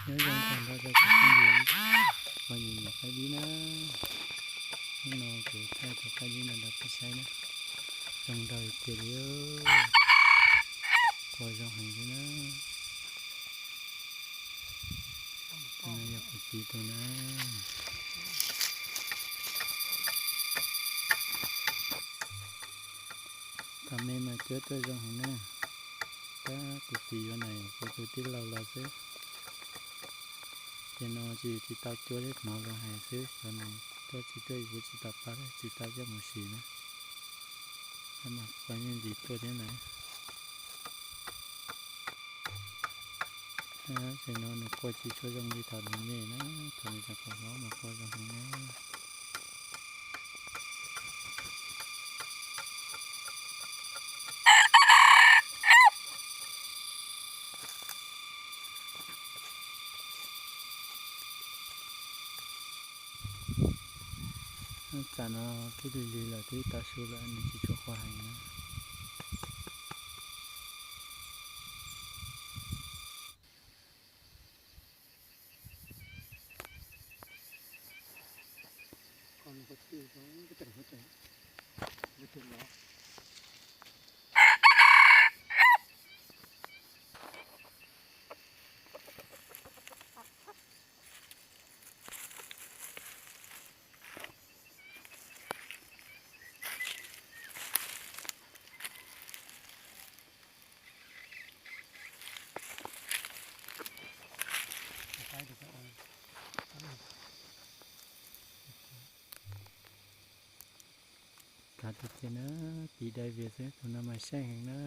Nyob zoo tag nrho rau cov phooj ywg uas nyiam nyiam qaib dib na. Hnub no kuv thaij tau qaib dib no rau peb saib na. Zoo nraug tiag tiag li, qua zoo heev li na. Tus no yog kuv txiv tus na. Thaum me mas cuab tuaj zoo heev na. Tab kuv txiv yuav nais kuv tus tij laug los xwb. Ces no tsis tsis tau cuab thiab, hnov luag hais xwb, cov nais tuaj tsis tuaj kuv tsis tau paub thiab, tsis tau coj mus siv na. Tab mas qua yeej ntxiv tuaj thiab ntag. Tam no nws qua tsis tshua zoo li thaum nws me na, thaum nws tseem qhuav hlob mas qua zoo heev na. Tsam no twb lig lig lawm, twb tav su lawm, nws tsis tshua qua heev na. Kav tiag tiag na, tiv dai vias xwb, tus no mas seej heev na.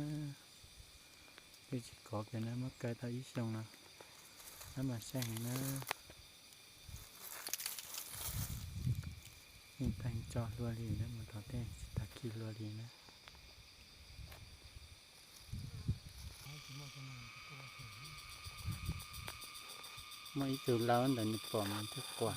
Twb tsis kov kiag na, muab kaw tau ib xyoos no, tab mas seej heev na. Yeej teeg tso hlua li na, mus tom tej tsis tag kis hlua li na. Muaj ib tug laus ntawd nws pom mas thiaj qua.